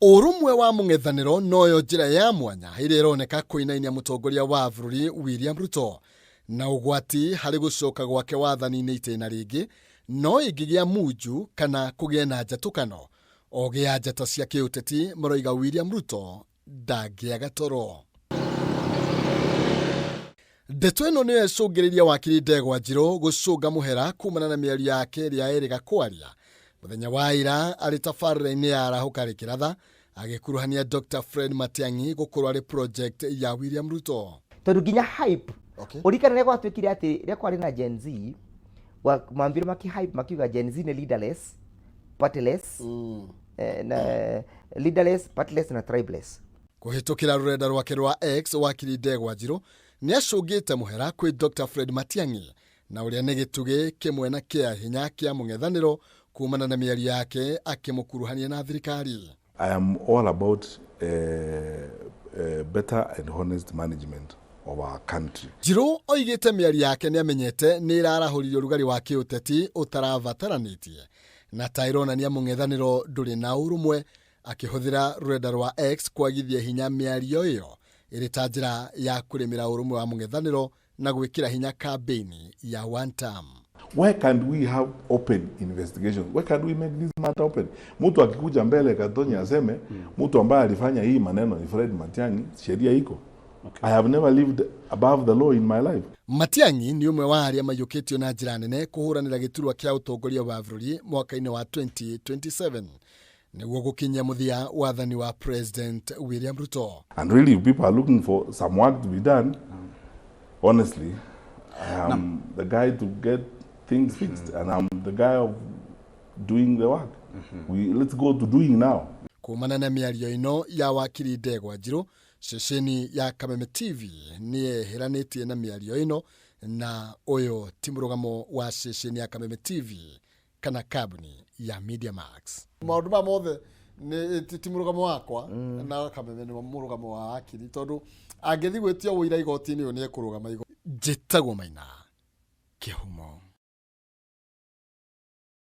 Ũrũmwe wa mũng'ethanĩro noyo njĩra ya mwanya ĩrĩa ĩroneka kũinainia mũtongoria wa bũrũri William Ruto na ũgwati harĩ gũcoka gwake wathani-inĩ itĩna rĩngĩ no ĩngĩgĩa munju kana kũgĩe na njatũkano. Ogĩ a njata cia kĩũteti maroiga William Ruto ndangĩaga toro. Ndeto ĩno nĩyo ĩcũngĩrĩirie wakiri Ndegwa Njirũ gũcũnga mũhera kumana na mĩario yake ĩrĩa erĩga kwaria mũthenya wa ira arĩ tabarĩra-inĩ ya Arahũka Rĩkĩratha agĩkuruhania Dr. Fred Matiang'i gũkorwo arĩ project ya William Ruto. Tondũ nginya hype ũrikana rĩrĩa gwatuĩkire atĩ rĩrĩa kwarĩ na Gen Z mambire maki hype makiuga Gen Z nĩ leaderless, partyless, na leaderless, partyless na tribeless. Kũhĩtũkĩra rũrenda rwake rwa X, wakiri Ndegwa Njirũ nĩ acũngĩte mũhera kwĩ Dr. Fred Matiang'i na ũrĩa nĩ gĩtugĩ kĩmwe na kĩa hinya kĩa mũng'ethanĩro kumana na mĩario yake akĩmũkuruhania na thirikari. I am all about better and honest management of our country. Njirũ oigĩte mĩario yake nĩ amenyete nĩ ĩrarahũrire ũrugarĩ wa kĩũteti ũtarabataranĩtie na ta ĩronania mũng'ethanĩro ndũrĩ na ũrũmwe akĩhũthĩra rũrenda rwa X kwagithia hinya mĩario ĩyo ĩrĩ ta njĩra ya kũrĩmĩra ũrũmwe wa mũng'ethanĩro na gwĩkĩra hinya kambĩini ya one term. Why can't we have open investigations? Why can't we make this matter open? Mtu akikuja mbele Gatonye aseme mtu ambaye alifanya hii maneno ni Fred Matiang'i, sheria iko. I have never lived above the law in my life. Matiang'i nĩ ũmwe wa arĩa maiyũkĩtio na njĩra nene kũhũranĩra gĩturwa kĩa ũtongoria wa bũrũri mwaka-inĩ wa 2027 nĩguo gũkinyia mũthia wathani wa President William Ruto. And really, if people are looking for some work to be done, honestly, I am the guy to get things fixed, and I'm the guy of doing the work. Let's go to doing now. Kumana na mĩario ĩno ya wakiri Ndegwa Njirũ, ceceni ya Kameme TV nĩ yeheranĩtie na mĩario ĩno na ũyũ ti mũrũgamo wa ceceni ya Kameme TV kana kambuni ya Media Max. Maũndũ maya mothe nĩ ti mũrũgamo wakwa na Kameme nĩ mũrũgamo wa wakiri tondũ angĩthiĩ gwĩtio ũira igoti-inĩ ũyũ nĩ ekũrũgama igoti. Njĩtagwo Maina Kĩhumo.